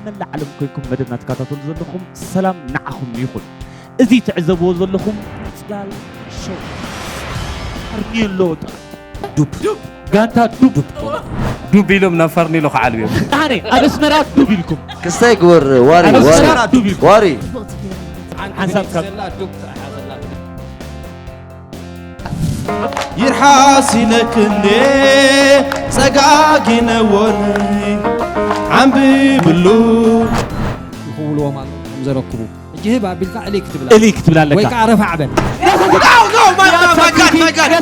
መላእ ዓለም ኮይንኩም መደብና ትከታተሉ ዘለኹም ሰላም ንዓኹም ይኹን። እዚ ትዕዘብዎ ዘለኹም ጽላል ሾው። ኣርንዮ ኣሎ ጥራይ። ዱብ ዱብ። ጋንታ ዱብ። ዱብ ኢሎም ናብ ፈርኒሎ ክዓልቡ እዮም። ኣነ ኣብ ኣስመራ ዱብ ኢልኩም። ክስታይ ግበር ዋሪ፣ ኣብ ኣስመራ ዋሪ። ዱብ ኢልኩም። ዋሪ። ሓንሳብ ካብ ይርሓስ ኢለክንዴ ጸጋጊነዎን ዓምብብሉ። ይኽውልዎም ኣሎ ከም ዘረክቡ። ሕጂ ህብ ኣቢልካ እልይ ክትብል እልይ ክትብል ኣለካ። ወይ ከዓ ረፋዕ በል። No, no, my God, my God, my God.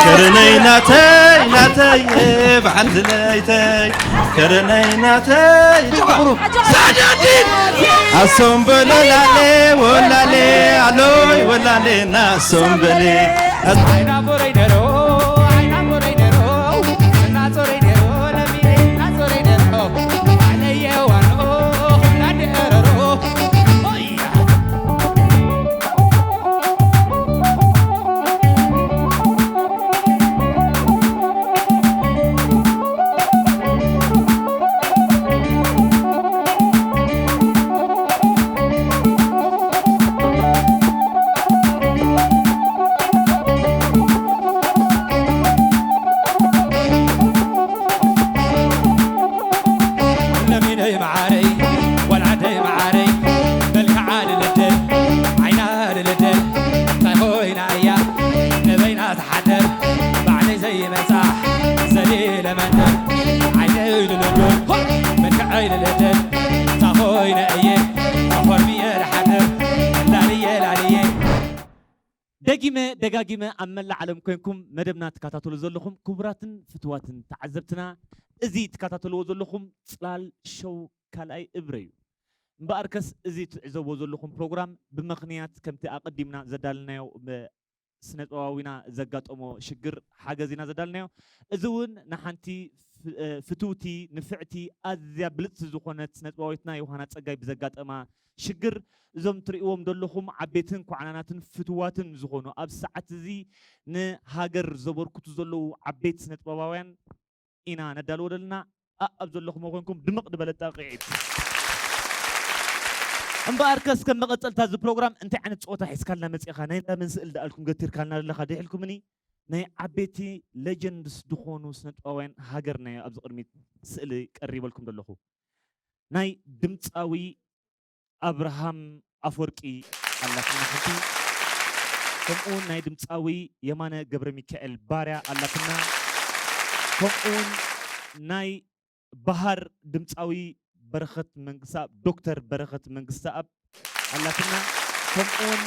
ከረነይ ናተይ፣ ናተይ፣ በዓል ዝለይተይ፣ ከረነይ ናተይ። ኣሶም በለላሌ፣ ወላሌ፣ ኣሎይ፣ ወላሌ፣ ናሶም በሌ። ለሚነይ መዓረይ፣ ጓል ዓደይ መዓረይ፣ መልክዓ ልልድል፣ ዓይና ልልድል፣ እንታይ ኮይና እያ ንበይና ትሓድር? ባዕለይ ዘይመጻ ዘሊለ መንደር፣ ዓይነይ ልልድል፣ መልክዐይ ልልድል፣ እንታይ ኮይነ እየ ተኾርሚየ ልሓድር? ላልየ ላልየ። ደጊመ ደጋጊመ ኣብ መላእ ዓለም ኮይንኩም መደብና ትከታተሉ ዘለኹም ክቡራትን ፍትዋትን ተዓዘብትና፣ እዚ ትከታተልዎ ዘለኹም ጽላል ሾው ካልኣይ እብረ እዩ። እምበኣርከስ እዚ ትዕዘብዎ ዘለኹም ፕሮግራም ብምኽንያት ከምቲ ኣቐዲምና ዘዳለናዮ ብ-፣ ስነ ጥበባዊና ዘጋጠሞ ሽግር ሓገዝ ኢና ዘዳለናዮ። እዚ እውን ንሓንቲ ፍ-፣ እ፣ ፍትውቲ፣ ንፍዕቲ፣ ኣዝያ ብልጽቲ ዝኾነት ስነ ጥበባዊትና ዮሃና ጸጋይ ብዘጋጠማ ሽግር እዞም ትርእይዎም ዘለኹም ዓበይትን ኳዕናናትን ፍትዋትን ዝኾኑ ኣብ ሰዓት እዚ ንሃገር ዘበርክቱ ዘለዉ ዓበይቲ ስነ ጥበባውያን ኢና ነዳልዎ ዘለና። ኣኣብ ዘለኹሞ ኮይንኩም ድምቕ ዝበለ ጣቕዒት። እምበኣርከስ ከም መቐጸልታ እዚ ፕሮግራም እንታይ ዓይነት ጸወታ ሒዝካልና መጺእኻ? ናይ እንዳ መን ስእሊ ደኣልኩም ገቲርካልና ዘለኻ? ድሒልኩምኒ ናይ ዓበይቲ ሌጀንድስ ዝኾኑ ስነ ጥበባውያን ሃገርና እዩ ኣብዚ ቅድሚት ስእሊ ቀሪበልኩም ዘለኹ። ናይ ድምጻዊ ኣብርሃም ኣፈወርቂ ኣላትና ሓንቲ፣ ከምኡውን ናይ ድምጻዊ የማነ ገብረ ሚካኤል ባርያ ኣላትና፣ ከምኡውን ናይ በሃር ድምጻዊ በረኸት መንግስተኣብ፣ ዶክተር በረኸት መንግስተኣብ ኣላትና፣ ከምኡውን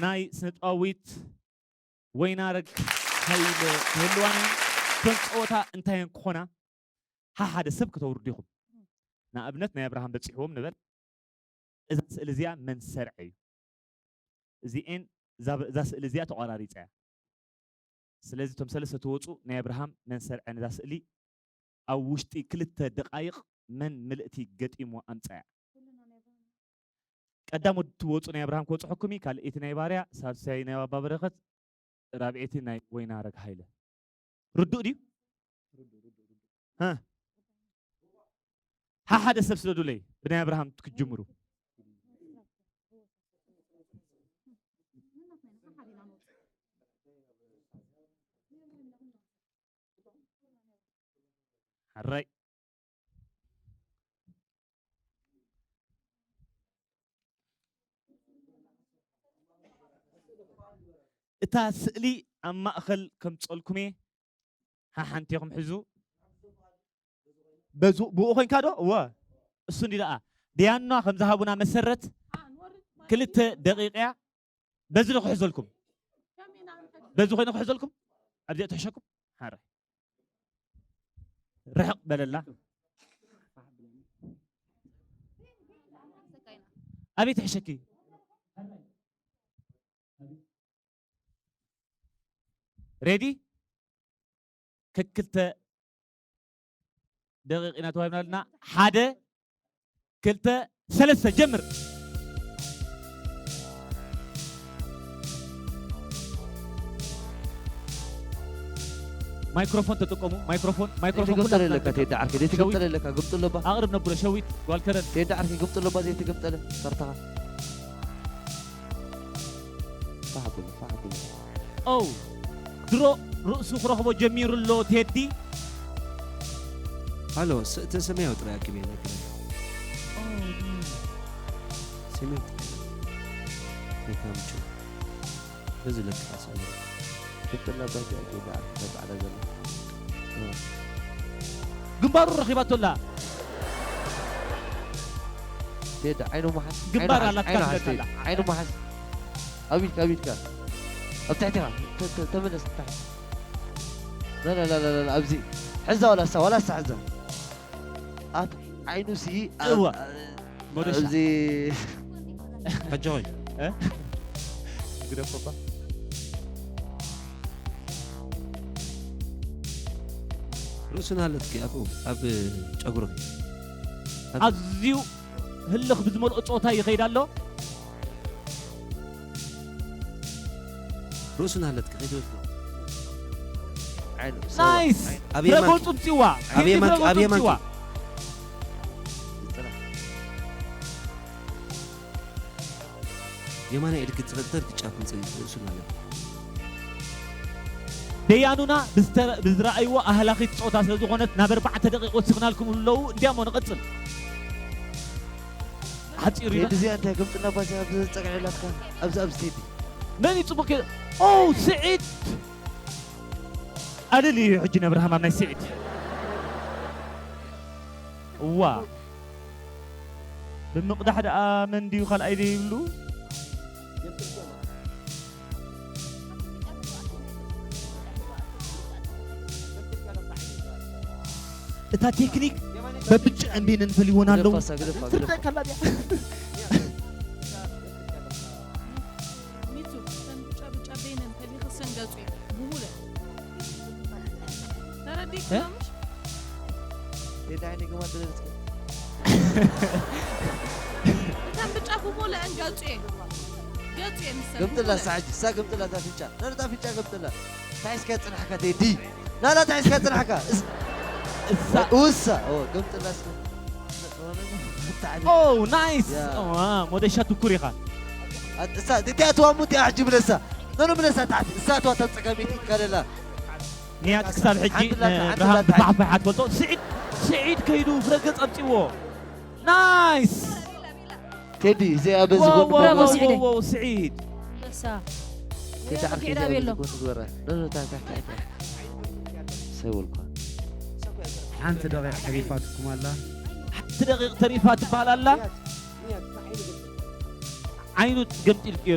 ናይ ስነ ጥበባዊት ወይናረግ ሃይለ ክህልዋና እየን። እተን ጸወታ እንታይ እየን ክኾና? ሓሓደ ሰብ ከተውርዱ ኢኹም። ንኣብነት ናይ ኣብርሃም በጺሕዎም ንበል። እዛ ስእሊ እዚኣ መን ሰርዐ እዩ? እዚኤን፣ እዛ፣ እዛ ስእሊ እዚኣ ተቖራሪጻ እያ። ስለዚ እቶም ሰለስተ ትወጹ ናይ ኣብርሃም መን ሰርዐ ነዛ ስእሊ ኣብ ውሽጢ ክልተ ደቓይቕ መን ምልእቲ ገጢሙ ኣምጻያ። ቀዳሞት ትወጹ ናይ ኣብርሃም ክበጽሐኩም እዩ፣ ካልኣይቲ ናይ ባርያ፣ ሳልሳይ ናይ ኣባ በረኸት፣ ራብዐይቲ ናይ ወይናረግ ሃይለ። ርዱእ ድዩ? ሃ? ሓሓደ ሰብ ስደዱለይ፣ ብናይ ኣብርሃም ክትጅምሩ። ሕራይ። እታ ስእሊ ኣብ ማእኸል ከምጸልኩም እየ። ሓሓንቲ ኢኹም ሕዙ። በዙ-፣ ብኡ ኮይንካ ዶ? እወ። እሱ እንዲ ደኣ። ዲያና ከም ዝሃቡና መሰረት ክልተ ደቂቕ እያ። በዚ ዶ ክሕዘልኩም? በዚ ኮይነ ክሕዘልኩም? ኣብዚኣ ትሕሸኩም? ሓረ። ርሕቕ በለላ። ኣበይ ትሕሸኪ? ሬዲ? ከክልተ ደቂቕ ኢና ተዋሂብና ኣለና። ሓደ፣ ክልተ፣ ሰለስተ፣ ጀምር። ማይክሮፎን ተጠቀሙ። ማይክሮፎን ማይክሮፎን ዘይተገምጠለ ኩላትና ኣለካ ንጠቀም። ቴዲ ዓርከይ፣ ሸዊት ዘይተገምጠለ ኣለካ፣ ግምጥሎ እባ። ኣቕርብ ነብሮ ሸዊት ጓል ከረን። ቴዲ ዓርከይ፣ ግምጥሎ እባ ዘይተገምጠለ ካርታኻ። ፋሕ ኣብሎ፣ ፋሕ ኣብሎ። ኦ፣ ድሮ ርእሱ ክረኽቦ ጀሚሩ ኣሎ ቴዲ። ሃሎ፣ ስ-፣ እቲ ሰማያዊ ጥራይ ኣኪበ እየ ነግረካ። ኦ፣ ሰማያዊ ጥራይ። ሜካምቹ። በዚ ለካ ሰማያዊ። ግምጥላ ባጃ ቴዲ ዓርከይ፣ ጻዕዳ ዘላ። ኦ። ግንባሩ ረኺባቶ ኣላ። ቴዲ፣ ዓይኑ መሓዝ፣ ግንባር ዓይኑ ሓዝ፣ ኣላትካ ዓይኑ ሓዝ፣ ትብለካ ቴዲ፣ ኣላ። ዓይኑ መሓዝ። ኣብ ኢድካ፣ ኣብ ኢድካ። ኣብ ትሕቲኻ። ተ-፣ ተ-፣ ተመለስ፣ ታሕቲ። ላ፣ ላ፣ ላ፣ ላ፣ ላ፣ ኣብዚ። ሕዛ ዋላ እሳ፣ ዋላ እሳ ሕዛ። ኣብ ዓይኑ ሲ፣ ኣብ፣ እዋ። ኣብ፣ ሞደሻ። ኣብዚ። ሕጂ ኾይ። እ? ግደፎ እባ። ርእሱ ናሃለትኪ ኣብኡ፣ ኣብ ጨጉርኺ። ኣብ ኣዝዩ ህልኽ ብዝመልኦ ጾታ ይኸይድ ኣሎ። ርእሱ ናሃለትኪ ከይትወስዶ። ዓይኑ፣ ናይስ! ዓይኑ። ኣብ ፍረ የማንኪ። ገጹ ምጽዋ! ኣብ ሂንዲ የማንኪ፣ ፍረ ገጹ ኣብ የማንኪ። ምጽዋ! የማናይ ኢድኪ ትኽተል ክጫፍ ምጽእ ርእሱ ናሃለትኪ። ደያኑና ብዝተ-፣ ብዝረኣይዎ ኣህላኺት ጾታ ስለ ዝኾነት ናብ ኣርባዕተ ደቂቕ ወሲኽናልኩም ኣለዉ። እንዲያሞ ንቐጽል። ሓጺሩ እዩ። ቴዲ እዚኣ እንታይ ከምጽና ባዚ ኣብ ጸግዒ ኣላትካ? ኣብዚ፣ ኣብዚ ቴዲ። መን እዩ ጽቡቕ ከ-፣ ኦ፣ ስዒድ! ኣልል እዩ ሕጂ ነብርሃም ኣብ ናይ ስዒድ። እዋ። ብምቕዳሕ ደኣ መን ድዩ ካልኣይ ዘይብሉ? እታ ቴክኒክ በብጭ እንዴ ነንፈልይዎን ኣለዉ። ግደፋ፣ ግደፋ፣ ግደፋ። ትርዳእካ ኣላ ድያ? ሚቱ፣ እተን ብጫ ብጫ በይነን ፈሊኽሰን ገጹ እዩ። ብሙለ። ተረዲእካ እ? ምሽ? ቴዲ ዓይነይ ገማን ተደርጽ። እተን ብጫ ብሙለአን ገጹ እየን። ገጹ እየን ንሰን፣ ግምጥላ ብሙለ። ሳሕጂ፣ ሳ ግምጥላ እዛ ፍንጫ። ነርታ ፍንጫ ግምጥላ። ታይስካ ጽናሕካ ቴዲ። ናላ ታይስካ ጽናሕካ። እስ-፣ እሳ። ውሳ። ኦ፣ ግምጥላ እስከ። ኦ፣ ናይስ። ያ። ኦ፣ ሞደሻ ትኩር ኢኻ። ኣት-፣ እሳ፣ እቲኣ ትዋ ሙት እያ ሕጂ ብለሳ። ኖኖ ብለሳ ታሕቲ። እሳ ትዋ ተብ ጸጋሚት ከለላ። ንያት ክሳብ ሕጂ ሓንቲ ላታ፣ ሓንቲ ንብርሃን ላታ። ብፋሕፋሕ ትፈልጦ። ስዒድ፣ ስዒድ ከይዱ ፍረ ገጽ ኣምጺዎ። ናይስ! ቴዲ፣ እዚኣ በዚ ዋው፣ ጎኒ ዋው፣ ብራቮ፣ ዋው፣ ስዒደይ። ዋው፣ ዋው፣ ስዒድ። ኣንበሳ። ቴዲ፣ እዚኣ ዓርከይ፣ ብግዕዳ እዚኣ በዚ ቤሎ። ጎኒ ግበራ። ኖ፣ ኖ፣ ታ፣ ታ፣ ታ፣ ታ። ሰይ በልኳ። ሓንቲ ደቂቕ ተሪፋትኩም ኣላ። ሓንቲ ደቂቕ ተሪፋ ትበሃል ኣላ። ዓይኑ ገምጢልክዮ።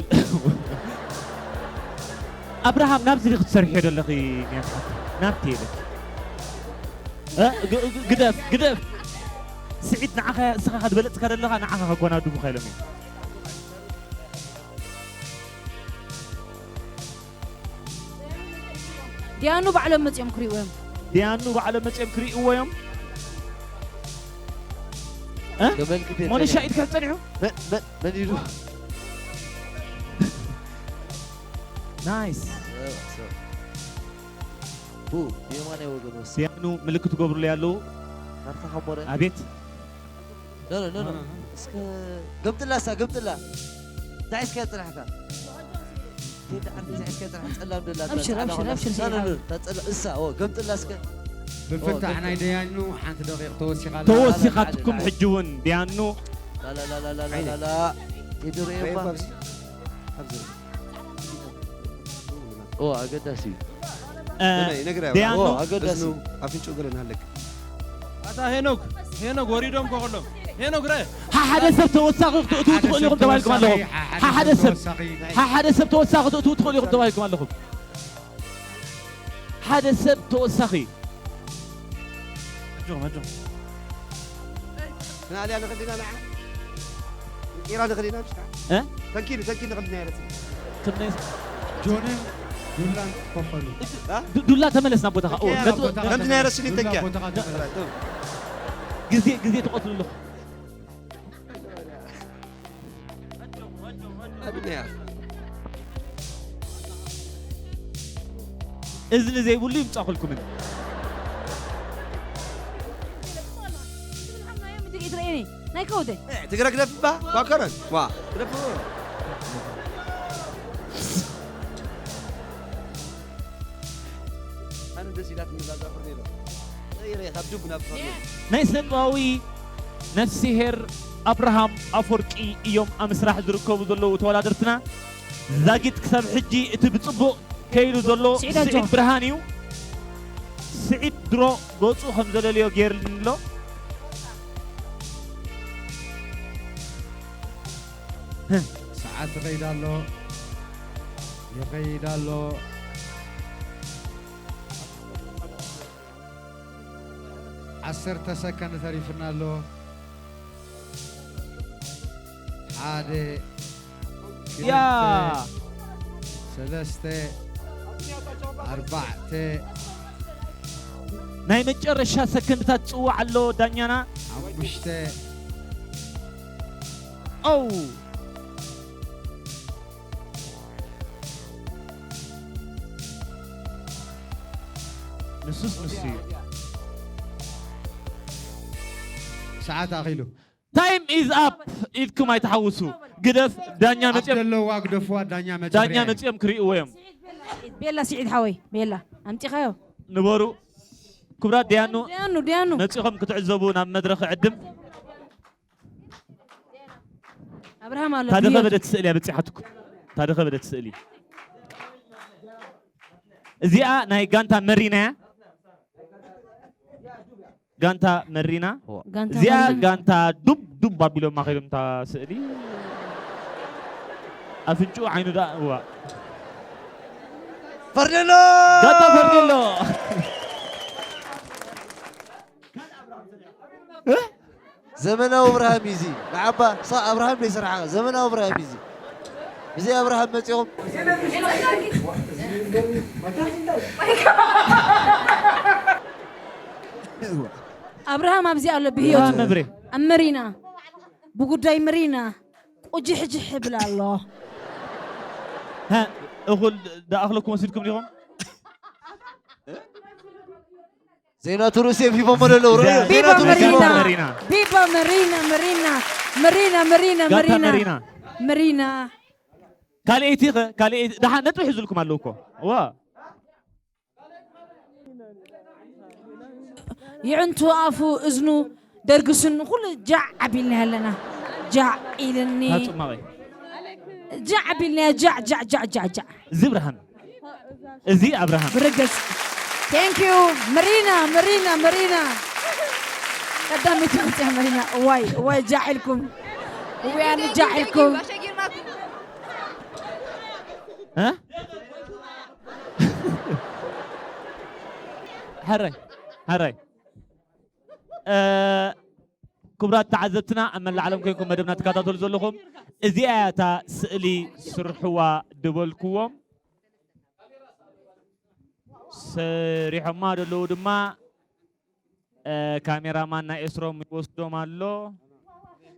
ኣብርሃም፣ ናብዚ ዲኺ ትሰርሕዮ ዘለኺ? ናብቲ ኢለኪ። እ? ግ-፣ ግ-፣ ግደፍ፣ ግደፍ። ስዒድ፣ ንዓኻ፣ እስኻ ዝበለጽካ ዘለኻ፣ ንዓኻ ከጓናድቡኻ ኢሎም እዮም። ዲያኑ ባዕሎም መጺኦም ክሪእዎ እዮም። ዲያኑ ባዕሎም መጺኦም ክሪእዎ እዮም። እ? ተመልክት ሞኒሻ የለን። ኢድካ ጸኒሑ? መን፣ መን፣ መን ኢሉ? ናይስ። ሰብ፣ ሰብ። ቡ፣ ብየማናይ ወገን ወስድ። ዲያኑ ምልክት ገብሩለይ ኣለዉ። ማርታ ካሞረ። ኣቤት። ኖ፣ ኖ፣ ኖ፣ ኖ። ኖ፣ ኖ፣ ኖ። እስከ ገምጥላ፣ እሳ ገምጥላ። እንታይ እስከ ያጽናሕካ? ቴዲ ዓርኪ፣ እንታይ እስከ ያጽናሕ? ጸላም ደላ፣ ኣብሽር፣ ጻዕዳ ኣብሽር፣ ኮላ። ኣብሽር፣ ኖ፣ ኖ፣ ኖ። ዘይሓ-፣ ተጸላ-፣ እሳ፣ ኦ፣ ገምጥላ እስከ። ብፍታሕ ኦ፣ ገምጥላ። ናይ ደያኑ ሓንቲ ደቂቕ ተወሲኻ ኣላ። ተወሲኻትኩም ላላ፣ ላላ። ሕጂ እውን ደያኑ። ላላ፣ ላላ፣ ላላ፣ ዓይነ። ላላ። ቴዲ ርኤ ርኤ እባ። እባ ኣብዚ። ኣብዚ። ኦ፣ ኣገዳሲ እዩ። እ፣ ነይ፣ ነግረያ። ደያኑ። ኦ፣ ኣገዳሲ። እዝኑ ኣፍንጭኡ ገለ ንሃለክ። ኣታ ሄኖክ፣ ሄኖክ ወሪዶም እኮ ከሎም። ሄኖክ ርአ። ሓሓደ ሰብ ተወሳኺ ክትእትዉ ትኽእሉ ኢኹም ተባሂልኩም ኣለኹም። ሓሓደ ሰብ፣ ሓሓደ ሰብ ተወሳኺ ክትእትዉ ትኽእሉ ኢኹም ተባሂልኩም ኣለኹም። ሓደ ሰብ ተወሳኺ። ኣጆኹም፣ ኣጆኹም። ንኣልያ ንኽሊና ንዓ። ቂራ ንኽሊና ምሽ ከዓ። እ? ተንኪሉ፣ ተንኪሉ ንኽሊና ይረስኒ። ከመይ ጆንን ዱላን ኮፈሉ። እ? ዱ-፣ ዱላ ተመለስ ናብ ቦታኻ። ኦ፣ ተኪያ ነጥ-፣ ናብ ቦታኻ ከምዚ ናይ ተመለስ። ረስኒ ዱላ ተኪያ። ቦታኻ ተመለስ። ግዜ፣ ግዜ ትቐትሉ ኣለኹም። ኣብነያ። እዝኒ ዘይብሉ ይምጻኹልኩምን። ናይ ከውደ ትግረ ግደፍ ባ ዋከረን ዋ ግደፍ ኣነ ደስ ኢላት ንላዛ ፍርኔሎ ቀይረ ካብ ዱብ ናብ ፍርኔሎ ናይ ሰብኣዊ ነፍስሄር ኣብርሃም ኣፈወርቂ እዮም ኣብ ምስራሕ ዝርከቡ ዘለዉ ተወዳደርትና። ዛጊት ክሳብ ሕጂ እቲ ብጽቡቕ ከይዱ ዘሎ ስዒድ ኣጆ። ስዒድ ብርሃን እዩ። ስዒድ ድሮ ገጹ ከም ዘለልዮ ገይርልኒ ኣሎ። ሰዓት ይኸይድ ኣሎ ይኸይድ ኣሎ። ዓሰርተ ሰከንድ ተሪፍና ኣሎ። ሓደ ያ ሰለስተ ኣርባዕተ ናይ መጨረሻ ሰከንድታት ጽዋዕ ኣሎ ዳኛና። ሓሙሽተ ኦው ንሱስ ንሱ እዩ። ሰዓት ኣኺሉ ታይም ኢዝ ኣፕ። ኢድኩም ኣይትሓውሱ። ግደፍ ዳኛ ኣብ መጽኦም ዘለዋ ግደፍዋ ዳኛ መጽ ዳኛ መጽኦም ክርእይዎ እዮም። ቤላ ስዒድ ሓወይ ቤላ ኣምጢኻዮ ንበሩ ክቡራት ዲያኑ ዲያኑ ዲያኑ መጺኹም ክትዕዘቡ ናብ መድረኽ ዕድም። ኣብርሃም ኣሎ ታደኸ ብዮ- በደት ስእሊ ኣብጺሓትኩም። ታደኸ በደት ስእሊ እዚኣ ናይ ጋንታ መሪና እያ። ጋንታ መሪና ጋንታ እዚኣ መሪና። ጋንታ ዱብ ዱብ ኣቢሎም ኣኺሎም እታ ስእሊ ኣፍንጭኡ ዓይኑ ደኣ እዋ ፈርኔሎ ጋንታ ፈርኔሎ ዘመናዊ ብርሃም እዩ እዚ ንዓባ ሳ ኣብርሃም ዘይሰርሓ ዘመናዊ ብርሃም እዩ እዚ ብዘይ ኣብርሃም መፂኹም ኣብርሃም ኣብዚ ኣሎ ብህይወቱ መብሬ ኣብ መሪና ብጉዳይ መሪና ቁጅሕጅሕ ይብል ኣሎ ሀ፣ እኹል ደኣኽለኩም ወሲድኩም ዲኹም? ዜና ቱሪስት ፊፎ መለለው ርእ ቢባ ዜና ቱሪስት መሪና ፊፎ መሪና። ቢባ መሪና መሪና መሪና መሪና ጋንታ መሪና መሪና። መሪና ካልኣይቲ ኸ ካልኣይቲ ደሓን ነጥቢ ሒዙልኩም ኣለዉ እኮ ዋ ይዕንቱ ኣፉ እዝኑ ደርግስኒ ኩሉ ጃዕ ኣቢልና ኣለና ጃዕ ኢልኒ ታጽማቐይ ጃዕ ኣቢልና ጃዕ ጃዕ ጃዕ ጃዕ ጃዕ እዚ ብርሃን እዚ ኣብርሃም ብርግጽ thank you መሪና መሪና መሪና ቀዳመይቲ መጽያ መሪና እዋይ እዋይ ጃዕ ኢልኩም እውያን ጃዕ ኢልኩም እ? ሕራይ ሕራይ እ፣ ክቡራት ተዓዘብትና ኣብ መላእ ዓለም ኮይንኩም መደብና ትከታተሉ ዘለኹም እዚኣ እያ እታ ስእሊ ስርሕዋ ድበልክዎም ሰሪሖማ ዘለዉ ድማ እ፣ ካሜራማን ናይ ኤስሮም ይወስዶም ኣሎ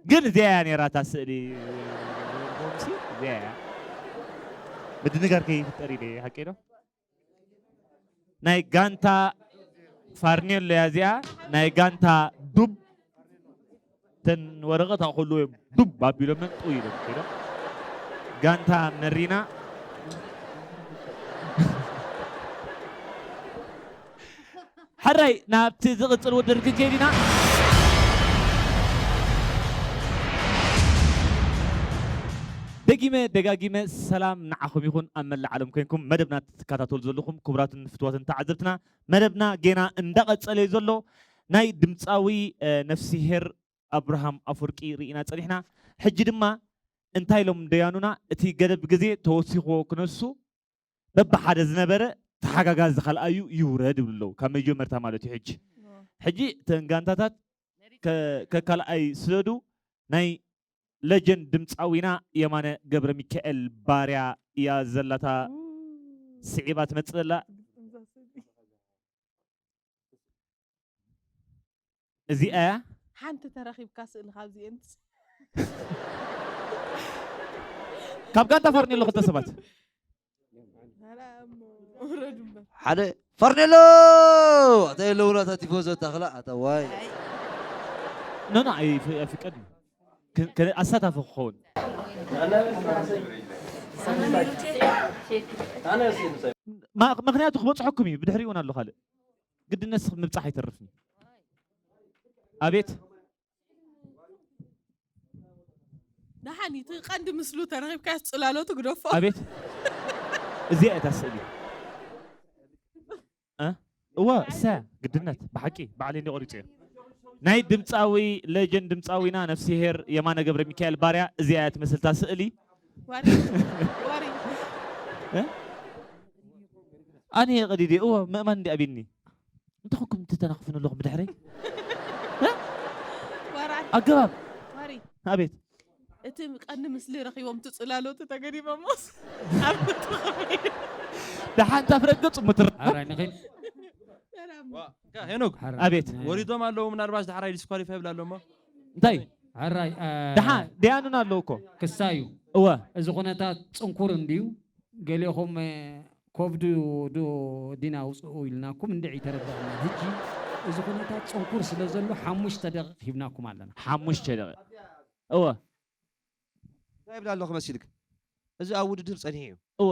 ግን እዚኣ እያ ነይራ እታ ስእሊ እዚኣ እያ ምድንጋር ከይፍጠር ኢለ ሓቂ ዶ ናይ ጋንታ ፋርኔሎ እያ እዚኣ ናይ ጋንታ ዱብ ተን ወረቐት ኣኸሉ እዮም ዱብ ኣቢሎመን ጥው ኢሎም ከይዶም ጋንታ መሪና ሕራይ ናብቲ ዝቕፅል ውድድር ክንከይድ ኢና ደጊመ ደጋጊመ ሰላም ንዓኹም ይኹን ኣብ መላእ ዓለም ኮይንኩም መደብና ትከታተሉ ዘለኹም ክቡራትን ፍትዋትን ተዓዘብትና መደብና ጌና እንዳቐጸለ እዩ ዘሎ ናይ ድምፃዊ ነፍሲሄር ኣብርሃም ኣፍወርቂ ርኢና ጸኒሕና ሕጂ ድማ እንታይ ኢሎም ደያኑና እቲ ገደብ ግዜ ተወሲኽዎ ክነሱ በብሓደ ዝነበረ ተሓጋጋዚ ዝኸልኣዩ ይውረድ ይብሉ ኣለዉ ካብ መጀመርታ ማለት እዩ ሕጂ ሕጂ እተን ጋንታታት ከካልኣይ ስደዱ ናይ ለጀንድ ድምፃዊና የማነ ገብረ ሚካኤል ባርያ እያ ዘላታ ስዒባ ትመፅእ ዘላ እዚኣ እያ ሓንቲ ተረኺብካ ስእሊ ካብዚኤን ካብ ጋንታ ፈርኒ ኣሎ ክልተ ሰባት ሓደ ፈርኔሎ ኣታ የለውና፣ እታ ቲፎዞ ታኽላ ኣታ ዋይ። ኖ ኖ ኣይፍ- ኣይፍቀድን። ከ- ከ- ኣሳታፊ ክኸውን ማ- ምክንያቱ ክበፅሐኩም እዩ። ብድሕሪኡ እውን ኣሎ ካልእ ግድነት ምብፃሕ ኣይተርፍን እዩ። ኣቤት ደሓን እቲ ቀንዲ ምስሉ ተረኺብካ ጽላሎቱ ግደፎ። ኣቤት እዚኣ እታ ስእሊ እ? እወ እሳ ግድነት ብሓቂ ባዕለይ እንዲ ቆሪፀዮ ናይ ድምፃዊ ሌጀንድ ድምፃዊና ነፍስሄር የማነ ገብረ ሚካኤል ባርያ እዚኣ እያ ትመስል እታ ስእሊ ዋሪ ዋሪ እ? ኣነ እየ ቀዲደ እወ ምእማን እንዲ ኣቢኒ እንታይ ኮንኩም ትተናኽፉኒ ኣለኹም ብድሕረይ ዋራ ኣገባብ ዋሪ ኣቤት እቲ ቀንዲ ምስሊ ረኺቦም እቲ ጽላሎቱ ተገዲቦሞስ ኣብ ደሓን ታፍረገጹ ምትር ሓራይ ንኺድ ሄኖክ ኣቤት ወሪዶም ኣለዉ ምናልባሽ ዳሕራይ ዲስኳሊፋይ ይብላ ኣለሞ እንታይ ሓራይ ደሓ ደያኑን ኣለዉ እኮ ክሳዩ እወ እዚ ኩነታት ጽንኩር እንድዩ ገሊኹም ኮብዱ ዶ ዲና ውፅኡ ኢልናኩም እንድዒ ተረዳእና ሕጂ እዚ ኩነታት ጽንኩር ስለ ዘሎ ሓሙሽተ ደቂቕ ሂብናኩም ኣለና ሓሙሽተ ደቂቕ እወ እንታይ ይብላ ኣለኹ መሲልክ እዚ ኣብ ውድድር ጸኒሑ እዩ እወ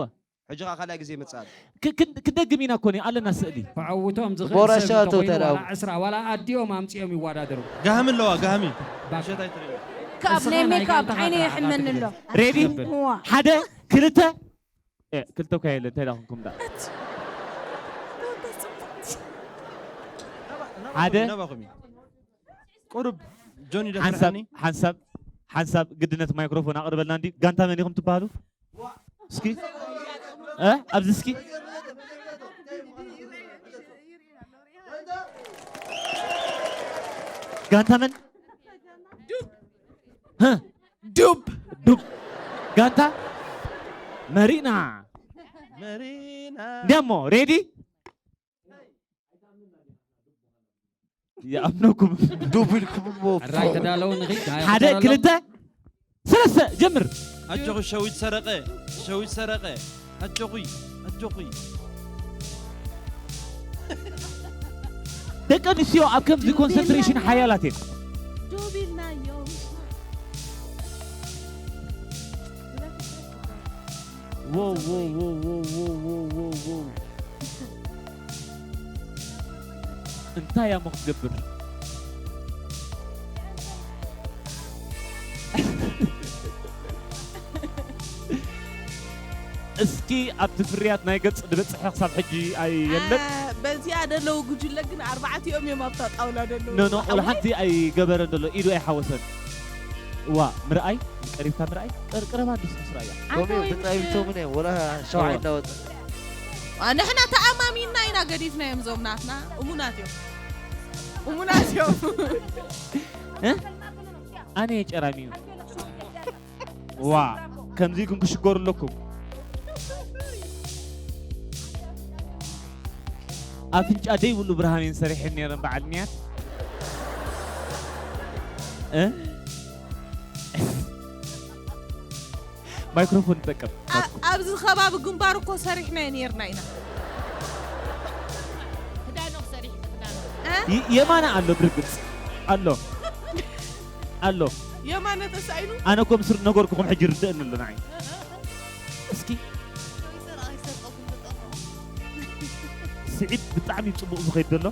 ሕጂ ኸዓ ካልኣይ ግዜ ይመጽእ ኣሎ ክ- ክ- ክደግም ኢና ኮኒ ኣለና ስእሊ ክዓውቶም ዝኽእል ቦራሻ ሰብ እንተኾይኑ ተውተላው። ዋላ ዕስራ ዋላ ኣዲኦም ኣምፂኦም ይወዳደሩ ጋህሚ ኣለዋ ጋህሚ ባካ። ሸት ኣይትርኢ ካብ ናይ ሜካፕ ዓይነ ይሕመኒ ኣሎ ሬዲ እዋ ሓደ ክልተ እ፣ ክልተ እኳ የለ እንታይ ዳኹምኩም ዳ ሓደ ናባኹም እዩ ቁሩብ ጆኒ ሓንሳብ ደፍርሐኒ ሓንሳብ ሓንሳብ ግድነት ማይክሮፎን ኣቕርበልና እንዲ ጋንታ መን ኢኹም ትበሃሉ እስኪ እ? ኣብዚ እስኪ ጋንታ መን ህ? ዱብ ዱብ ጋንታ መሪና መሪና እንዲያሞ ሬዲ ይኣምነኩም ዱብ ኢልኩም እሞ ሕራይ ተዳለዉ ንኺድ ናይ ሓደ ተዳለዉ። ክልተ ሰለስተ ጀምር ኣጆኺ ሸዊት ሰረቀ ሸዊት ሰረቀ ኣጆኺ ኣጆኺ ደቂ ኣንስትዮ ኣብ ከምዚ ኮንሰንትሬሽን ሓያላት እየን ዶብ ኢልናዮ ዎው ዎው ዎው ዎው ዎው ዎው ዎው ዎው እንታይ እያ እሞ ክትገብር እስኪ ኣብቲ ፍርያት ናይ ገጽ ዝበጽሐ ክሳብ ሕጂ ኣይ የለን በዚኣ ደለዉ ጉጅለ ግን ኣርባዕቲኦም እዮም ኣብታ ጣውላ ደለዉ ኖ ኖ ቆልሓንቲ ኣይገበረን ዘሎ ኢዱ ኣይሓወሰን ዋ ምርኣይ ቀሪብካ ምርኣይ ቀርቀረባ ኣዲስ ምስ ራያ ኮሚኡ ተጣይብቶምን እዮም ወላ ሸውዓይ እንዳወፀ ንሕና ተኣማሚንና ኢና ገዲፍናዮም ዞም ናትና እሙናት እዮም እሙናት እዮም ኣነ ጨራሚዩ ዋ ከምዚ ኢልኩም ክሽገሩ ኣለኩም ኣፍንጫ ደይብሉ ብርሃኔን ሰሪሐን ነይረን በዓል ንያት እ? ማይክሮፎን ይጠቀም ኣብዚ ከባቢ ግንባር እኮ ሰሪሕናዮ ነርና ኢና የማነ ኣሎ ብርግፅ ኣሎ ኣሎ የማነ ተሳኢኑ ኣነ እኮ ምስ ነገርኩኹም ሕጂ ርድእኒ ኣሎ ንዓይ እስኪ ስዒድ ብጣዕሚ እዩ ፅቡቕ ዝኸይድ ዘሎ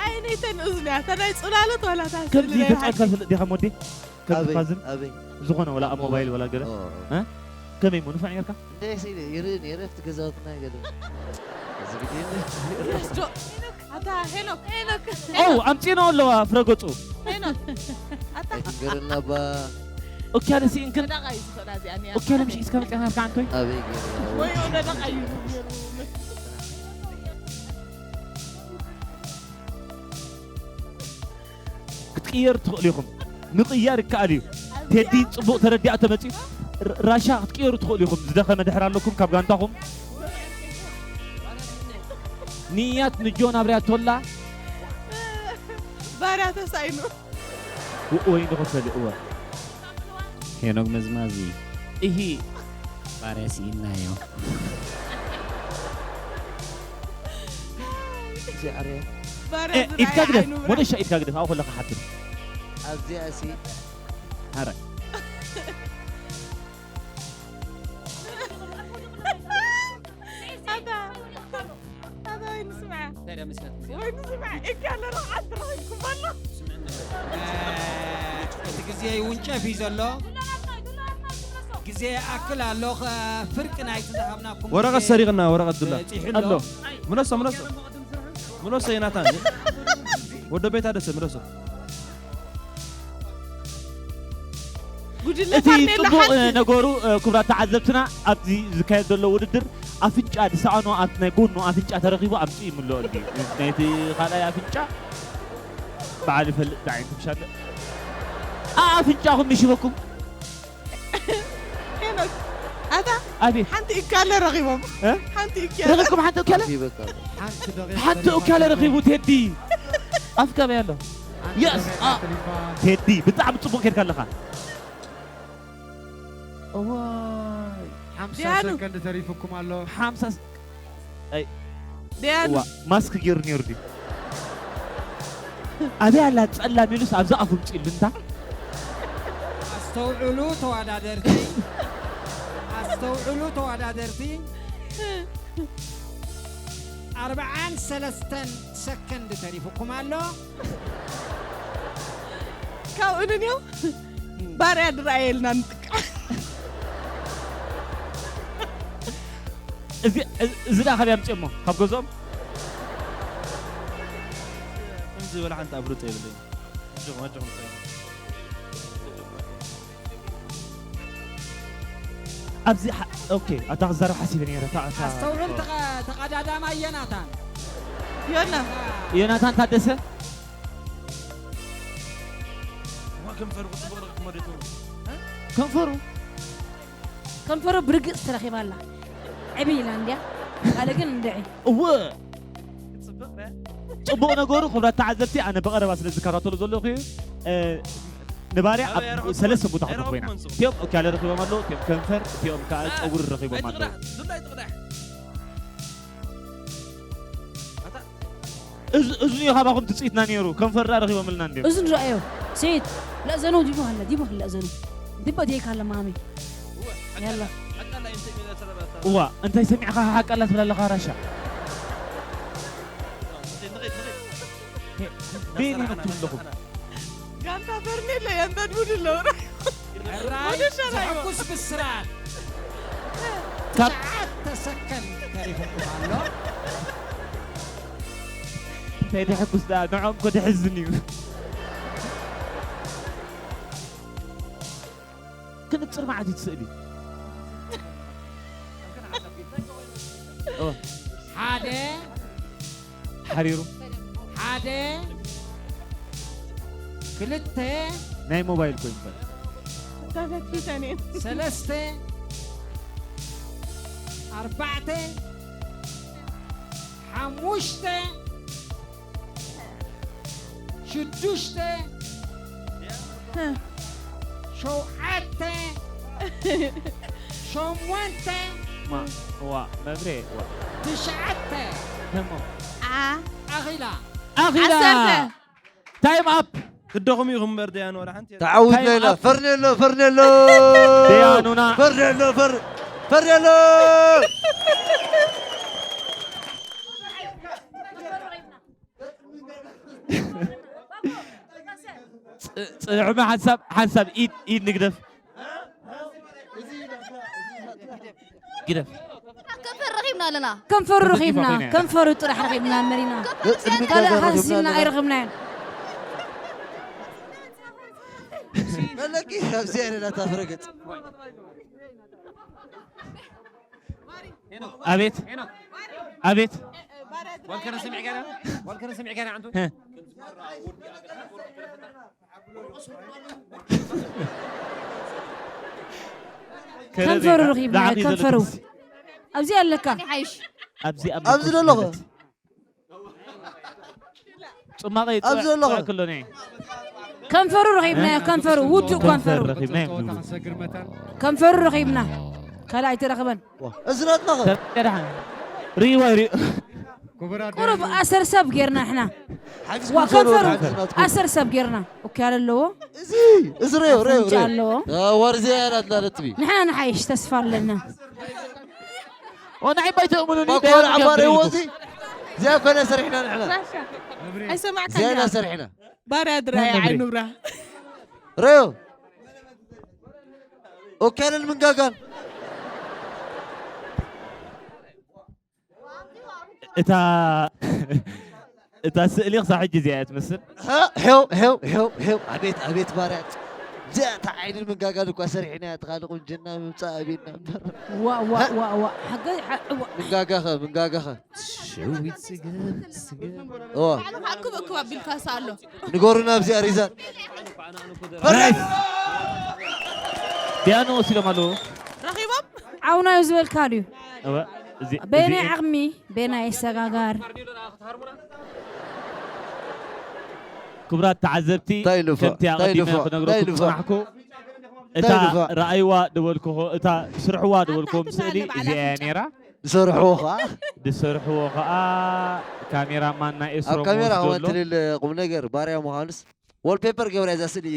ዓይነይተን እዝንያ ተናይ ፅላሎት ዋላታ ከምዚ ተፃልካ ዝፍልጥ ዲኻ ሞዴ ከም ኣበይ ትፋዝም ኣበይ ዝኾነ ወላ ኣብ ሞባይል ወላ ገለ ኦ፣ ኦ። እ? ከመይ እሞ ንፋዕ ነርካ እንደ ሲል ይርኢ ነይረ ኣብቲ ገዛውትና ገለ እዚ ግዜ ዶ ኣታ ሄኖክ ሄኖክ ኦ ኣምፂኖ ኣለዋ ፍረገፁ ሄኖክ ኣታ ኣይትንገረልና ባ ኦኪያለ ሲኢንክን ነዳቃ እዩ ዝኽእላ እዚኣ ኒያ ኦኪያለ ምሽ ኢስካ መፅያ ነርካ ኣንቶይ ኣበይ ገይርና ወይ ነዳቃ እዩ ነይሩ ክትቅየር ትኽእሉ ኢኹም ምቕያር ይከኣል እዩ ቴዲ ፅቡቕ ተረዲኣ ተመፅዩ ር- ራሻ ክትቅየሩ ትኽእሉ ኢኹም ዝደኸመ ድሕር ኣለኩም ካብ ጋንታኹም ንያት ንጆን ኣብርያቶላ ባርያ ተሳኢኑ። ወይኒ ክፈል እወ። ሄኖክ መዝማዚ። እሂ። ባርያ ስኢናዮ። እዚ ዓርያ ባርያ እ፣ ኢድካ ዝረኣየ ግደፍ። ዓይኑ ብርሃን። ሞደሻ ኢድካ ግደፍ። ኣብኡ ከለኻ ሓትት። ኣብዚኣ ሲ ሓራይ። ኣታ ኣታ ወይ ንስምዓ። እንታይ ደኣ መስለት ግዜ ወይ ንስምዓ። ኢድካ ኣለና ዓዲ ረኺብኩም ኣሎ። እቲ ግዜ ይውንጨፍ እዩ ዘሎ። ግዜ ይኣክል ኣሎ። ከ-፣ ፍርቂ ናይቲ ዝሃብናኩም ወረቐት ግዜ ሰሪቕና፣ ወረቐት ዱላ። በጺሑ ኣሎ። ኣሎ። ምለሶ፣ ምለሶ። ምለሶ፣ ዮናታን። ወደ ቤታ ደሰ፣ ምለሶ። ጉጅለ እቲ ፋርኔላ ጽቡቕ ሓንቲ ነገሩ፣ እ፣ ክቡራት ተዓዘብትና፣ ኣብዚ ዝካየድ ዘሎ ውድድር ኣፍንጫ ዝሰኣኖ ኣብ ናይ ጎኑ ኣፍንጫ ተረኺቡ ኣምጽኡ ይምልኦ እንዲ። ናይቲ ካልኣይ ኣፍንጫ በዓል ይፈልጥ ዳዓይን ትምሻለ። ኣፍንጫኹም ይሽበኩም። ሄኖክ ኣታ ኣቤት። ሓንቲ ኢድካ ኣለ ረኺቦም። እ? ሓንቲ ኢድካ ኣለ። ረኺብኩም ሓንቲ እካለ? ይበቃ። ሓንቲ እካለ ረኺቡ ቴዲ። ኣፍካ በይ ኣሎ። የስ፣ ኣ፣ ቴዲ፣ ብጣዕሚ ጽቡቕ ኬድካ ኣለኻ። እዋይ ሓምሳ ዲያኑ። ሰከንድ ተሪፉኩም ኣሎ። ሓምሳ ስ-፣ ኣይ፣ ዲያኑ እዋ፣ ማስክ ገይሩ ነይሩ ድዩ? ኣበይ ኣላ ጸላም ኢሉስ ኣብዛ ኣፍ ምጽኢሉ እንታ? ኣስተውዕሉ ተወዳደርቲ፣ ኣስተውዕሉ ተወዳደርቲ። ኣርብዓን ሰለስተን ሰከንድ ተሪፉኩም ኣሎ። ካብኡ ንንዮ ባርያ ድረኣየልና ንጥቀም። እዚ፣ እዚ ደኣ ካበይ ኣምጽኦሞ? ካብ ገዝኦም? ከምዚ ዝበለ ሓንቲ ኣፍልጦ የብለይን። ኣጆኹም፣ ኣጆኹም፣ ኣጆኹም። ኣብዚ ሓ-፣ ኦኬ፣ ኣታ ክዛረብ ሓሲበ ነይረ። እታ፣ እታ፣ ኣስተውዕል ተቐ-፣ ተቐዳዳማይ ዮናታን። ዮና ዮናታን ታደሰ እዋ፣ ከም ፈልጉ ጽቡቕ ረኺብኩሞ ዶ ትብሉ? ከንፈሩ ከንፈሩ ብርግጽ ተረኺባ ኣላ። ዕብይ ኢላ እንድያ። ካልእ ግን እንድዒ። እወ ጽቡቕ ነገሩ ክብራት ተዓዘብቲ፣ ኣነ ብቐረባ ስለ ዝከታተሉ ዘለኹ እዩ። እ፣ ንባርያ ኣብ ሰለስተ ቦታ ክንረኽቦ ኢና። እቲኦም ኦኪያለ ረኺቦም ኣለዉ፣ እቲኦም ከንፈር፣ እቲኦም ከኣ ጸጉሪ ረኺቦም ኣለዉ። እዚ፣ እዚ እዩ ካባኹም ትጽኢትና ነይሩ። ከንፈር ደኣ ረኺቦምልና እንድዮም። እዝን ረኣዮ። ስዒድ፣ ለእዘኑ ዲቡ ሃለ፣ ዲቡ ሃለ ለእዘኑ። ዲባ ዲካ ሃለ ማሚ። ያላ። እዋ፣ እንታይ ሰሚዕኻ ሓቃላ ትብል ኣለኻ ራሻ? ቤን ኢና ትብሉ ኣለኹም። ጋንታ ፈርኔሎ የንበድቡድ ኣለዉ። ሕራይ ወደ ሸራይዎ። ዘሐጉስ ብስራት። ካብ ትሽዓተ ሰከንድ ተሪፉኩም ኣሎ። እንታይ ደሕጉስ ደኣ? ንዖም እኮ ደሕዝን እዩ። ክንጽር መዓት እዩ እቲ ስእሊ። ኦ፣ ሓደ፣ ሓሪሩ። ሓደ፣ ክልተ፣ ናይ ሞባይል ኮይኑ ፈል። ተፈቲተን እየን። ሰለስተ፣ ኣርባዕተ፣ ሓሙሽተ፣ ሽዱሽተ፣ ሸውዓተ፣ ሸሞንተ፣ ማ፣ ዋ፣ መብሬ፣ ዋ። ትሽዓተ። ተሞ። ዓ ኣኺላ። ኣኺላ። ዓሰርተ። ታይም ኣፕ። ክደኹም ኢኹም እምበር ደያኑ ዋላ ሓንቲ የለን። ተዓዊትና ኢና። ፈርኔሎ፣ ፈርኔሎ። ደያኑና። ፈርኔሎ፣ ፈር-፣ ፈርኔሎ። ጽ-፣ ጽንዕመ ሓንሳብ፣ ሓንሳብ ኢድ፣ ኢድ ንግደፍ። ግደፍ። ከንፈር ረኺብና ኣለና። ከንፈሩ ተፈቲፋ ረኺብና፣ ኮይና እያ። ከንፈሩ ጥራሕ ረኺብና መሪና። ገጽ ንምንታይ ካልእ ረኺብና ሃሲልና ኣለና? ኣይረኽብናዮን። መለኪ ኣብዚ ኣይነ ናታ ፍረገጽ። ኣቤት፣ ኣቤት። ወልከነ ስሚዕ ገና፣ ወልከነ ስሚዕ ገና ኣንቱ። ሀ። ከንፈሩ ረኺብና፣ ላዕሊ ዘሎ ከንፈሩ። ትኩስ። ኣብዚ ኣለካ። ይሓይሽ። ኣብዚ ኣብ ኣብዚ መኮስ ዘለኹ። ማለት። ጽማቐ ኣብ ዘለኹ። ይጽዋዕ ከሎ ነይ። ከንፈሩ ረኺብናዮ፣ ከንፈሩ፣ ውዱእ ከንፈሩ። ከንፈር ረኺብናዮ። ከንፈሩ ረኺብና። ካልኣይ ተረኽበን። ዋ፣ እዚ ናትናኸ? ሰብ ደሓን። ሪእዋ፣ ሪእ-፣ ቁሩብ ኣሰር ሰብ ጌርና ንሕና። ሓፊስኩም ዋ፣ ከንፈሩ ዘሎ ናትኩም። ኣሰር ሰብ ጌርና። ኦኬ፣ ኣለዎ። እዚ፣ እዚ ሬዮ፣ ሬዮ፣ ኣፍንጫ ሬዮ። ኣለዎ። ያ፣ ወርዚ እያ ናትና ነጥቢ። ንሕና ንሓይሽ ተስፋ ኣለና። ኦ፣ ንዓይ ባይተእምኑኒ፣ መኮር ደያኑ ዓፋር ገምሪ እዎ ኢልኩም። እዚ። እዚኣ ኮነ ሰሪሕና ንሕና። ኣይሰማዕካን እዚኣ ኢና እያ። ሰሪሕና። ባርያ ድራያ ነብሪ። ዓይኑራ። ሬዮ። ኦኬ፣ ኣነን ምንጋጋን። እታ፣ እታ ስእሊ ክሳብ ሕጂ እዚኣ እያ ትመስል። ሄው፣ ሄው፣ ሄው፣ ሄው። ኣቤት፣ ኣቤት ባርያ። እዚኣ እታ ዓይንን ምንጋጋን እኳ ሰሪሕና እያ። እቲ ካልእ ቁንጅና ምምጻእ ኣቤና እምበር። ዋ፣ ዋ፣ ዋ፣ ዋ። ሓገ-፣ ሓ-፣ ዋ። ምንጋጋኸ፣ ምንጋጋኸ። ሸዊት ስገም፣ ስገም። እዋ። ባዕልኻ ኣክብ፣ ኣክብ ኣቢልካስ ኣሎ። ንገሩና ኣብዚኣ ሪዛን። ናይስ። ዲያኑ ወሲዶም ኣለዉ። ረኺቦም? ዓውናዩ ዝበልካ ድዩ? እወ፣ እዚ፣ በየናይ እዚ ዓቕሚ፣ በየናይ ኣሰጋጋር? ክቡራት ተዓዘብቲ፣ እንታይ ኢሉ ፋ-፣ ከምቲ እንታይ ኢሉ ኣቐዲመ ፋ-፣ ክነግረኩም እንታይ ኢሉ ፋ-፣ ዝጸናሕኩ፣ እንታይ እታ ኢሉ ፋ-፣ ረኣይዋ ድበልኩኹ፣ እታ ስርሕዋ ድበልኩም ኣታ ስእሊ ትናለ ባዕላ እዚኣ እያ ኣፍንጫ። ነይራ። ዝሰርሕዎ ኸዓ? ዝሰርሕዎ ኸዓ ካሜራማን ናይ ኣብ ኤስሮም ካሜራ ወስዶ ኣሎ። ከመትልል ቁም ነገር ባርያ ምዃኑስ፣ ዎልፔፐር ገብራ እዛ ስእሊ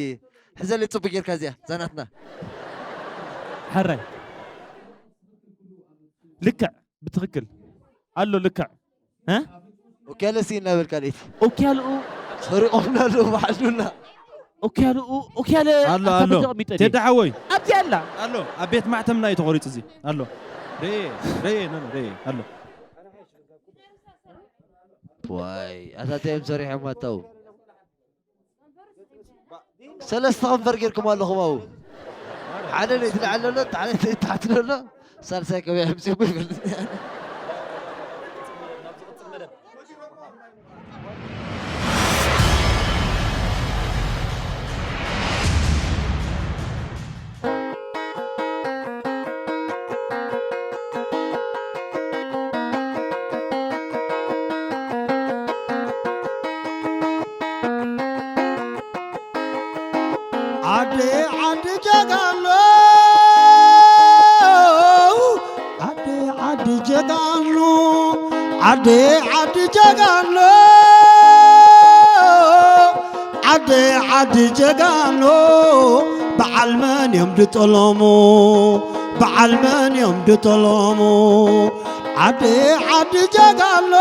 ሕዘሊ ጽቡቅ ጌርካ እዚኣ፣ እዛ ናትና። ሕራይ። ልክዕ፣ ብትኽክል። ኣሎ ልክዕ። እ? ኦኪያለ ሲ እናበልካ ለይቲ። ኦኪያለኡ። ሰሪቖምና ኣለዉ፣ በዓል ዱላ። ኦኪያለኡ፣ ኦኪያለ ኣሎ፣ ኣሎ። ተቐሚጠ ድየ? ቴዲ ሓወይ። ኣብቲ ኣላ። ኣሎ፣ ኣብ ቤት ማሕተምና እዩ ተቖሪጹ እዚ። ኣሎ። ርኤ፣ ርኤ፣ ኖ፣ ኖ፣ ርኤ፣ ኣሎ። ዋይ፣ ኣታ እንታይ እዮም ሰሪሖም ኣታው? ሰለስተ ከንፈር ጌርኩም ኣለኹም ኣብኡ። ሓደ ለይቲ ላዕሊ ኣሎ፣ ሓደ ለይቲ ታሕቲ ኣሎ፣ ሳልሳይ ከመይ ኣምጺእኩ ይፈልጥ። ዓዲ ዓዲ ጀጋኑ፣ ዓዲ ዓዲ ጀጋኑ፣ ዓዲ ዓዲ ጀጋኑ፣ ዓዲ ዓዲ ጀጋኑ፣ በዓል መን እዮም ድጠለሙ? በዓል መን እዮም ድጠለሙ? ዓዲ ዓዲ ጀጋኑ፣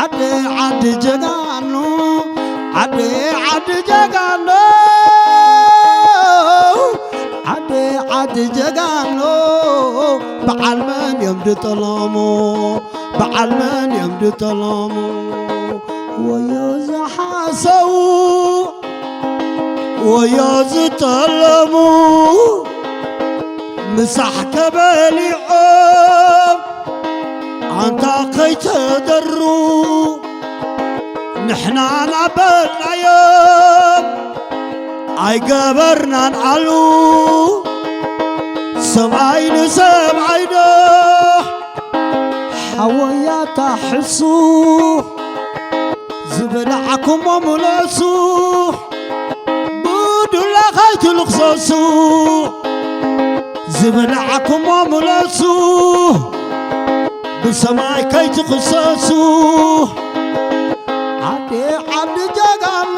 ዓዲ ዓዲ ጀጋኑ፣ ዓዲ ዓዲ ጀጋኑ፣ ዓዲ ዓዲ ጀጋኑ፣ በዓል መን እዮም ድጠለሙ? በዓል መን እዮም ድጠለሙ? ወዮ ዝሓሰቡ፣ ወዮ ዝጠለሙ፣ ምሳሕ ተበሊዖም ኣንታ ከይተደሩ፣ ንሕና ናበልናዮም ኣይገበርናን ኣሉ። ሰብኣይ ንሰብኣይ ዶ ሓወያታ ሕሱ፣ ዝበላዕኩሞ ምለሱ፣ ብዱላ ከይትልኽሰሱ። ዝበላዕኩሞ ምለሱ፣ ብሰማይ ከይትኽሰሱ። ዓዲ ዓዲ ጀጋኑ፣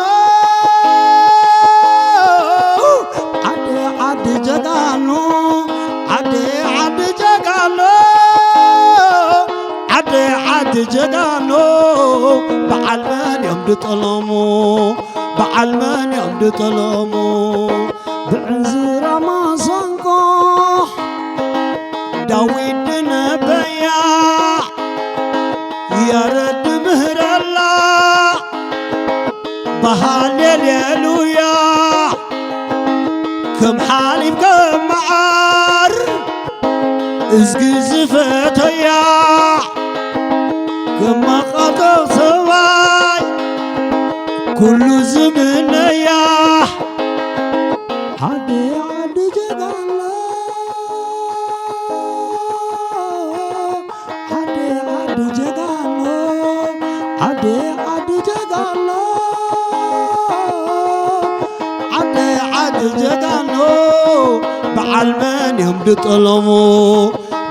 ዓዲ ዓዲ ጀጋኑ፣ ዓዲ ዓዲ ጀጋኑ፣ ዓዲ ዓዲ ጀጋኑ፣ በዓል መን እዮም ድጠለሙ? በዓል መን እዮም ድጠለሙ? ብዕንዝራ ማሳንቆ ዳዊት ድነበያ፣ ያረድ ምህረላ፣ ብሃሌሉያ ከም ሓሊብ ከም መዓር፣ እዝጊ ዝፈተያ፣ ከም መቐጦ ሰማይ ኩሉ ዝምነያ። ዓዲ ዓዲ ጀጋኑ፣ ዓዲ ዓዲ ጀጋኑ፣ ጀጋኑ በዓል መን እዮም ድጠለሙ?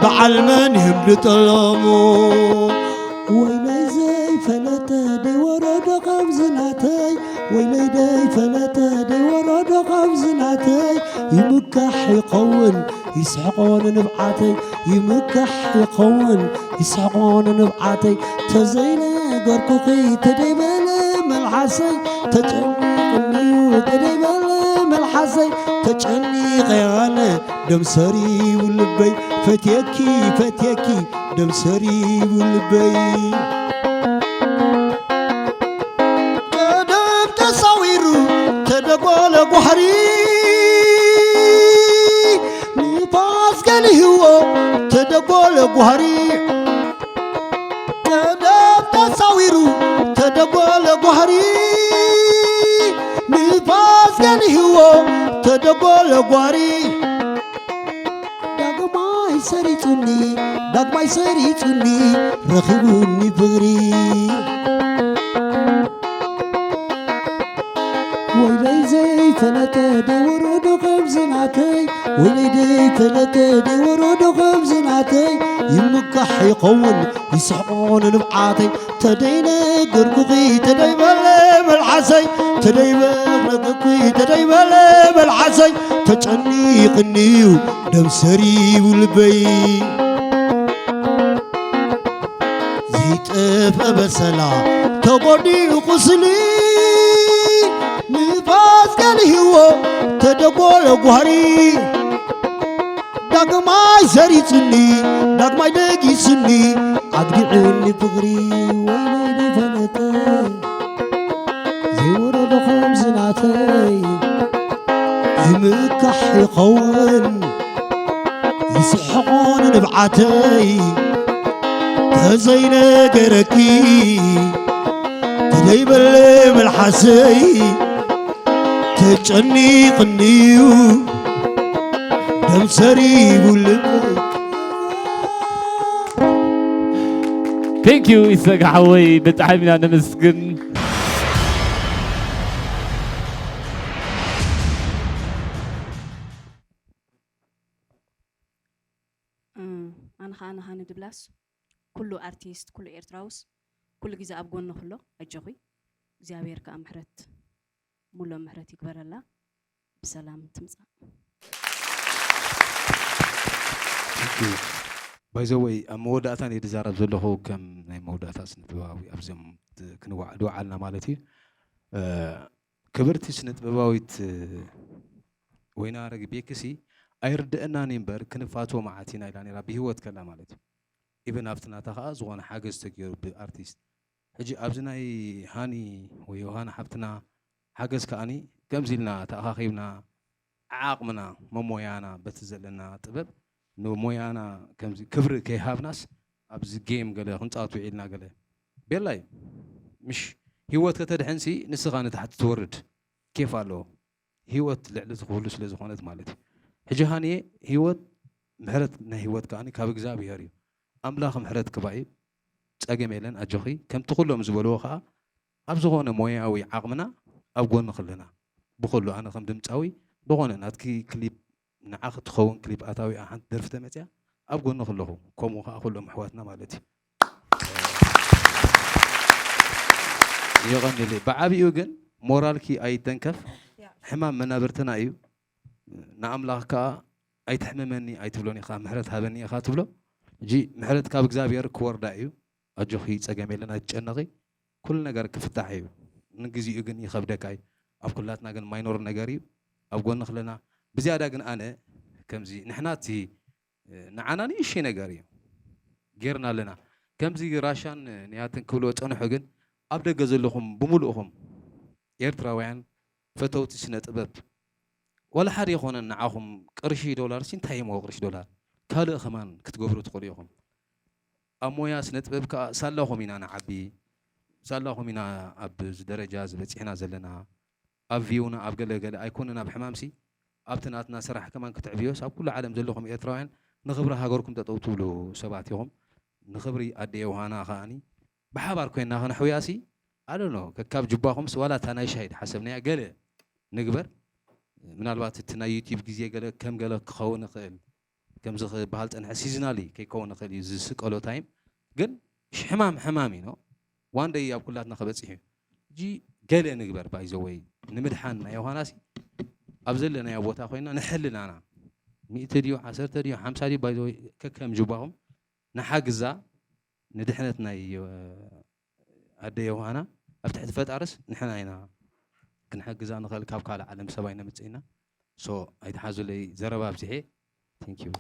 በዓል መን እዮም ድጠለሙ? ወይለይ ዘይፈለጠ ደይወረዶ ካብዚ ናተይ፣ ወይለይ ዘይፈለጠ ደይወረዶ ካብዚ ናተይ፣ ይምካሕ ይኸውን ይስሕቆ ንንብዓተይ፣ ይምካሕ ይኸውን ይስሕቆ ንንብዓተይ። ተዘይነገርኩኺ ተደይበለ መልሓሰይ፣ ተጨኒቕኒዩ ተደይበለ መልሓሰይ፣ ተጨኒቐ ኣነ ደም ሰሪቡ ልበይ፣ ፈትየኪ ፈትየኪ ደም ሰሪቡ ልበይ። ቀደም ተሳዊሩ ተደጎለ ጓህሪ፣ ንፋስ ገሊህዎ ተደጎለ ጓህሪ። ቀደም ተሳዊሩ ተደጎለ ጓህሪ፣ ንፋስ ገሊህዎ ተደጎለ ጓሪ። ዳግማይ ሰሪጹኒ፣ ዳግማይ ሰሪጹኒ፣ ረኺቡኒ ፍቕሪ። ወይለይ ዘይፈለጠ ደይወረዶ ከምዚ ናተይ፣ ወይለይ ዘይፈለጠ ደይወረዶ ከምዚ ናተይ፣ ይምካሕ ይኸውን ይስሕቆ ንንብዓተይ። ተደይነገርኩኺ ተደይበለ መልሓሰይ፣ ተደይበለኩኺ ተደይበለ መልሓሰይ፣ ተጨኒቕኒዩ ደም ሰሪቡ ልበይ። ዘይጠፍአ በሰላ ተጎዲኡ ቁስሊ፣ ንፋስ ገሊህዎ ተደጎለ ጓህሪ። ዳግማይ ሰሪጽኒ፣ ዳግማይ ደጊስኒ፣ ኣግዲዕኒ ፍቕሪ ወይለይ ደይፈለጠ፣ ዘይወረዶ ከምዚ ናተይ፣ ይምካሕ ይኸውን ይስሕቆ ንንብዓተይ፣ ተዘይነገረኪ ተደይበለ መልሓሰይ፣ ተጨኒቕኒዩ ደም ሰሪቡ ልበይ። Thank you ኢሰጋ ሓወይ፣ ብጣዕሚ ኢና ነመስግን። ኣነ ከዓ ንሃኒ ድብላስ ኩሉ ኣርቲስት ኩሉ ኤርትራውስ ኩሉ ግዜ ኣብ ጎኒ ክሎ ኣጆኺ እግዚኣብሔር ከዓ ምሕረት ሙሉእ ምሕረት ይግበረላ ብሰላም ትምፃእ። ባይዘወይ ኣብ መወዳእታ እየ ዝዛረብ ዘለኹ ከም ናይ መወዳእታ ስነ ጥበባዊ ኣብዞም ክንዋዕ ዝወዓልና ማለት እዩ። ክብርቲ ስነ ጥበባዊት ወይናረግ ቤክሲ ኣይርድአናን እዩ እምበር ክንፋትዎ መዓት ኢና ኢላ ነራ ብህይወት ከላ ማለት እዩ። ኢቨን ኣብቲ ናታ ከዓ ዝኾነ ሓገዝ ተገይሩ ብኣርቲስት ሕጂ ኣብዚ ናይ ሃኒ ወይ ዮሃና ሓፍትና ሓገዝ ከኣኒ ከምዚ ኢልና ተኣኻኺብና ዓዓቕምና መሞያና በቲ ዘለና ጥበብ ንሞያና ከምዚ ክብሪ ከይሃብናስ ኣብዚ ጌም ገለ ክንፃወት ውዒልና ገለ ቤላይ ምሽ ህይወት ከተድሕንሲ ንስኻ ንታሕቲ ትወርድ ኬፍ ኣለዎ። ህይወት ልዕሊ እቲ ኩሉ ስለ ዝኾነት ማለት እዩ። ሕጂ ሃንየ ህይወት ምሕረት ናይ ህይወት ከኣ ካብ እግዚኣብሄር እዩ። ኣምላኽ ምሕረት ክባ እዩ። ጸገም የለን ኣጆኺ። ከምቲ ኩሎም ዝበልዎ ከኣ ኣብ ዝኾነ ሞያዊ ዓቕምና ኣብ ጎንኺ ኣለና። ብኹሉ ኣነ ከም ድምጻዊ ዝኾነ ናትኪ ክሊፕ ንዓኺ ትኸውን ክሊፕ ኣታዊኣ ሓንቲ ደርፊ ተመጽያ ኣብ ጎንኺ ኣለኹ። ከምኡ ከኣ ኩሎም ኣሕዋትና ማለት እዩ። የቐንየለይ። ብዓቢኡ ግን ሞራልኪ ኣይተንከፍ። ሕማም መናብርትና እዩ። ንኣምላኽ ከኣ ኣይትሕመመኒ ኣይትብሎን ኢኻ፣ ምሕረት ሃበኒ ኢኻ ትብሎ። ሕጂ ምሕረት ካብ እግዚኣብሔር ክወርዳ እዩ። ኣጆኺ፣ ጸገም የለን፣ ኣይትጨነቒ። ኩሉ ነገር ክፍታሕ እዩ። ንግዚኡ ግን ይኸብደካ እዩ። ኣብ ኩላትና ግን ማይኖር ነገር እዩ። ኣብ ጎንኺ ኣለና። ብዝያዳ ግን ኣነ ከምዚ ንሕና እቲ ንዓና ንእሽተይ ነገር እዩ ጌርና ኣለና። ከምዚ ራሻን ንያትን ክብልዎ ጸንሑ ግን ኣብ ደገ ዘለኹም ብምሉእኹም ኤርትራውያን ፈተውቲ ስነ ጥበብ ዋላ ሓደ ይኾነን ንዓኹም ቅርሺ ዶላር ሲ እንታይ እሞ ቅርሺ ዶላር ካልእ ከማን ክትገብሩ ትኽእሉ ኢኹም። ኣብ ሞያ ስነ ጥበብ ከኣ ሳላኹም ኢና ንዓቢ ሳላኹም ኢና ኣብዚ ደረጃ እዚ በጺሕና ዘለና። ኣብ ቪውና ኣብ ገለ ገለ ኣይኮነን ኣብ ሕማምሲ ኣብቲ ናትና ስራሕ ከማን ክትዕብዮስ ኣብ ኩሉ ዓለም ዘለኹም ኤርትራውያን ንኽብሪ ሃገርኩም ጠጠው ትብሉ ሰባት ኢኹም። ንኽብሪ ኣደ ዮሃና ከኣኒ ብሓባር ኮይንና ከነሕውያሲ ኣሎኖ ከካብ ጅባኹምስ ዋላ እታ ናይ ሻሂ ሓሰብናያ ገለ ንግበር። ምናልባት እቲ ናይ ዩቲብ ግዜ ገለ ከም ገለ ክኸውን ይኽእል፣ ከምዚ ክበሃል ጸንሐ፣ ሲዝናሊ ከይከውን ይኽእል እዩ ዝስቀሎ ታይም። ግን ሽ-፣ ሕማም ሕማም እዩ። ኖ ዋን ደይ ኣብ ኩላትና ክበጽሕ እዩ። እጂ ገለ ንግበር፣ ባይዘወይ ንምድሓን ናይ ዮሃናሲ ኣብ ዘለናዮ ቦታ ኮይና ንሕልናና፣ ሚእቲ ድዩ፣ ዓሰርተ ድዩ፣ ሓምሳ ድዩ፣ ባይዘወይ ከከም ጅባኹም ንሓግዛ፣ ንድሕነት ናይ ኣደ ዮሃና ኣብ ትሕቲ ፈጣርስ ንሕና ኢና ክንሕግዛ ንኽእል፣ ካብ ካልእ ዓለም ሰብ ኣይነምጽእ ኢና። ሶ ኣይትሓዙለይ፣ ዘረባ ኣብዚሐ። Thank you።